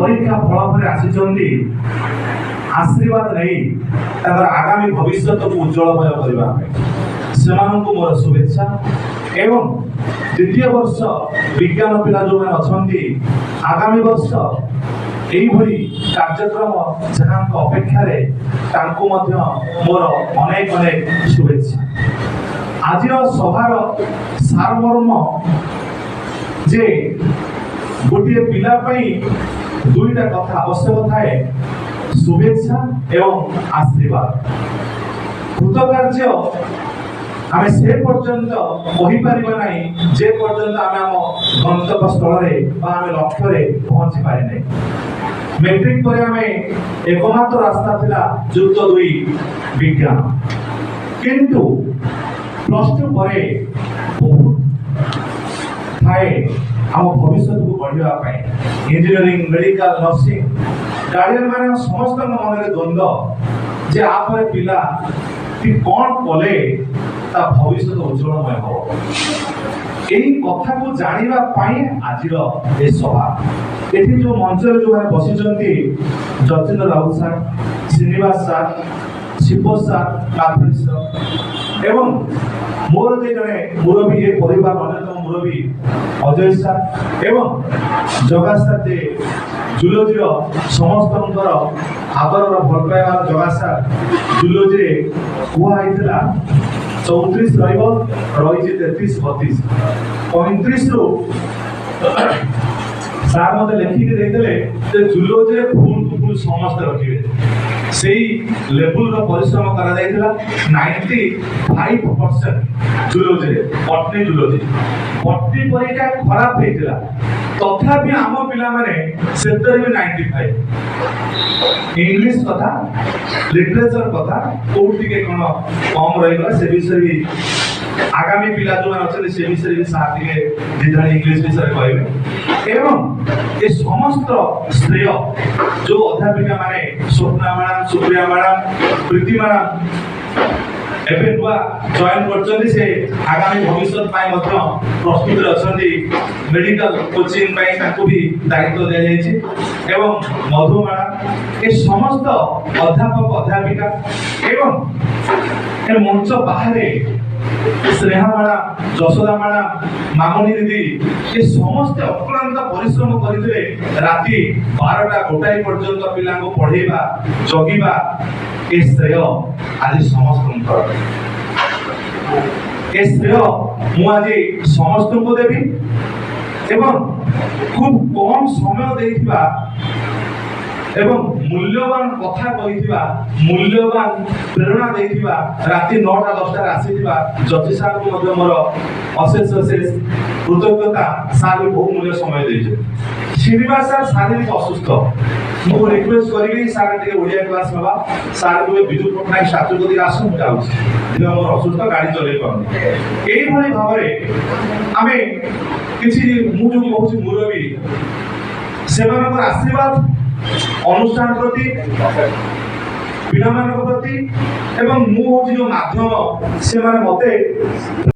ପରୀକ୍ଷା ଫଳ ପରେ ଆସିଛନ୍ତି ଆଶୀର୍ବାଦ ନେଇ ତାଙ୍କର ଆଗାମୀ ଭବିଷ୍ୟତକୁ ଉଜ୍ଜଳମୟ କରିବା ପାଇଁ ସେମାନଙ୍କୁ ମୋର ଶୁଭେଚ୍ଛା। ଏବଂ ଦ୍ୱିତୀୟ ବର୍ଷ ବିଜ୍ଞାନ ପିଲା ଯେଉଁମାନେ ଅଛନ୍ତି, ଆଗାମୀ ବର୍ଷ ଏଇଭଳି କାର୍ଯ୍ୟକ୍ରମ ଯାହାଙ୍କ ଅପେକ୍ଷାରେ, ତାଙ୍କୁ ମଧ୍ୟ ମୋର ଅନେକ ଅନେକ ଶୁଭେଚ୍ଛା। ଆଜିର ସଭାର ସାରମର୍ମ ଯେ ଗୋଟିଏ ପିଲା ପାଇଁ ଦୁଇଟା କଥା ଆବଶ୍ୟକ ଥାଏ, ଶୁଭେଚ୍ଛା ଏବଂ ଆଶୀର୍ବାଦ। କୃତକାର୍ଯ୍ୟ ଆମେ ସେ ପର୍ଯ୍ୟନ୍ତ କହିପାରିବା ନାହିଁ, ଯେ ପର୍ଯ୍ୟନ୍ତ ଆମେ ଆମ ଗନ୍ତବ୍ୟ ସ୍ଥଳରେ ବା ଆମେ ଲକ୍ଷ୍ୟରେ ପହଞ୍ଚି ପାରିନାହିଁ। ମେଟ୍ରିକ ପରେ ଆମେ ଏକମାତ୍ର ରାସ୍ତା ଥିଲା ଯୁକ୍ତ ଦୁଇ ବିଜ୍ଞାନ। କିନ୍ତୁ ପ୍ଲସ୍ ଟୁ ପରେ ବହୁତ ଥାଏ ଆମ ଭବିଷ୍ୟତକୁ ଗଢ଼ିବା ପାଇଁ, ଇଞ୍ଜିନିୟରିଂ, ମେଡିକାଲ, ନର୍ସିଂ। ଗାର୍ଡିଆନ ମାନେ ସମସ୍ତଙ୍କ ମନରେ ଦ୍ୱନ୍ଦ୍ୱ ଯେ ଆ ପରେ ପିଲା କଣ କଲେ ତା ଭବିଷ୍ୟତ ଉଜ୍ଜଳମୟ ହବ। ଏଇ କଥାକୁ ଜାଣିବା ପାଇଁ ଆଜିର ଏ ସଭା। ଏଠି ଯୋଉ ମଞ୍ଚରେ ଯୋଉମାନେ ବସିଛନ୍ତି, Jatindra Rout sir, Srinivas sir, Shiv sir, Madhuri sir ଏବଂ ମୋର ଯେ ଜଣେ ମୁରବୀ, ଏ ପରିବାର ଅନ୍ୟତମ ମୁରବୀ ଅଜୟ ସାର୍ ଏବଂ ଜଗା ସାର୍, ଯେ ଜୁଲୋଜିର ସମସ୍ତଙ୍କର ଆଦରର ଭଲ ପାଇବାର ଜଗା ସାର୍। ଜୁଲୋଜିରେ କୁହା ହେଇଥିଲା 34 ରହିବ, ରହିଛି 33, 32, 35ରୁ। ସାର୍ ମତେ ଲେଖିକି ଦେଇଥିଲେ ଯେ ଜୁଲୋଜିରେ ଫୁଲ୍ ଫୁଲ୍ ସମସ୍ତେ ରଖିବେ। ସେଇ ଲେବୁଲର ପରିଶ୍ରମ କରାଯାଇଥିଲା। 95% ଜୁଲୋଜିରେ, ବଟନୀ, ଜୁଲୋଜି, ବଟନୀ ପରୀକ୍ଷା ଖରାପ ହେଇଥିଲା, ତଥାପି ଆମ ପିଲାମାନେ ସେଥିରେ ବି 95। ଇଂଲିଶ କଥା, ଲିଟରେଚର କଥା କୋଉଠି ଟିକେ କଣ କମ ରହିଗଲା, ସେ ବିଷୟରେ ବି ଆଗାମୀ ପିଲା ଯୋଉମାନେ ଅଛନ୍ତି, ସେ ବିଷୟରେ ବି ସାର୍ ଟିକେ ଦିଧାଡ଼ି ଇଂଲିଶ ବିଷୟରେ କହିବେ। ଏବଂ ଏ ସମସ୍ତ ଶ୍ରେୟ ଯୋଉ ଅଧ୍ୟାପିକା ମାନେ, ସ୍ୱପ୍ନା ମ୍ୟାଡାମ, ସୁପ୍ରିୟା ମ୍ୟାଡାମ, ପ୍ରୀତି ମ୍ୟାଡାମ ଏବେ ନୂଆ ଜଏନ୍ କରିଛନ୍ତି, ସେ ଆଗାମୀ ଭବିଷ୍ୟତ ପାଇଁ ମଧ୍ୟ ପ୍ରସ୍ତୁତିରେ ଅଛନ୍ତି। ମେଡିକାଲ କୋଚିଂ ପାଇଁ ତାଙ୍କୁ ବି ଦାୟିତ୍ୱ ଦିଆଯାଇଛି। ଏବଂ ମଧୁ ମ୍ୟାଡାମ, ଏ ସମସ୍ତ ଅଧ୍ୟାପକ ଅଧ୍ୟାପିକା ଏବଂ ଏ ମଞ୍ଚ ବାହାରେ ସ୍ନେହା ମ୍ୟାଡାମ, ଯଶୋଦା ମ୍ୟାଡାମ, ମାମୁନି ଦିଦି, ଏ ସମସ୍ତେ ଅକ୍ଳାନ୍ତ ପରିଶ୍ରମ କରିଥିଲେ। ରାତି 12ଟା 1 ପର୍ଯ୍ୟନ୍ତ ପିଲାଙ୍କୁ ପଢେଇବା, ଜଗିବା, ଏ ଶ୍ରେୟ ଆଜି ସମସ୍ତଙ୍କର। ଏ ଶ୍ରେୟ ମୁଁ ଆଜି ସମସ୍ତଙ୍କୁ ଦେବି। ଏବଂ ଖୁବ୍ କମ ସମୟ ଦେଇଥିବା ଏବଂ ମୂଲ୍ୟବାନ କଥା କହିଥିବା, ମୂଲ୍ୟବାନ ପ୍ରେରଣା ଦେଇଥିବା, ରାତି 9ଟା 10ଟାରେ ଆସିଥିବା ଜଜି ସାର୍ଙ୍କୁ ମଧ୍ୟ ମୋର ଅଶେଷ ଅଶେଷ କୃତଜ୍ଞତା। ସାର୍ ବି ବହୁ ମୂଲ୍ୟ ସମୟ ଦେଇଛନ୍ତି। ଶ୍ରୀନିବାସ ସାର୍ ଶାରୀରିକ ଅସୁସ୍ଥ। ମୁଁ ରିକ୍ୱେଷ୍ଟ କରିବି, ସାର୍ ଟିକେ ଓଡ଼ିଆ କ୍ଲାସ୍ ନେବା। ସାର୍ କହିବେ, "ବିଜୁ ପଟ୍ଟନାୟକ ଷ୍ଟାଚୁ କତିକି ଆସ, ମୁଁ ଯାଉଛି, ଦେହ ମୋର ଅସୁସ୍ଥ, ଗାଡ଼ି ଚଲେଇ ପାରୁନି।" ଏଇଭଳି ଭାବରେ ଆମେ କିଛି, ମୁଁ ଯୋଉ କହୁଛି ମୁରବୀ, ସେମାନଙ୍କର ଆଶୀର୍ବାଦ ଅନୁଷ୍ଠାନ ପ୍ରତି, ପିଲାମାନଙ୍କ ପ୍ରତି ଏବଂ ମୁଁ ହଉଛି ଯୋଉ ମାଧ୍ୟମ, ସେମାନେ ମତେ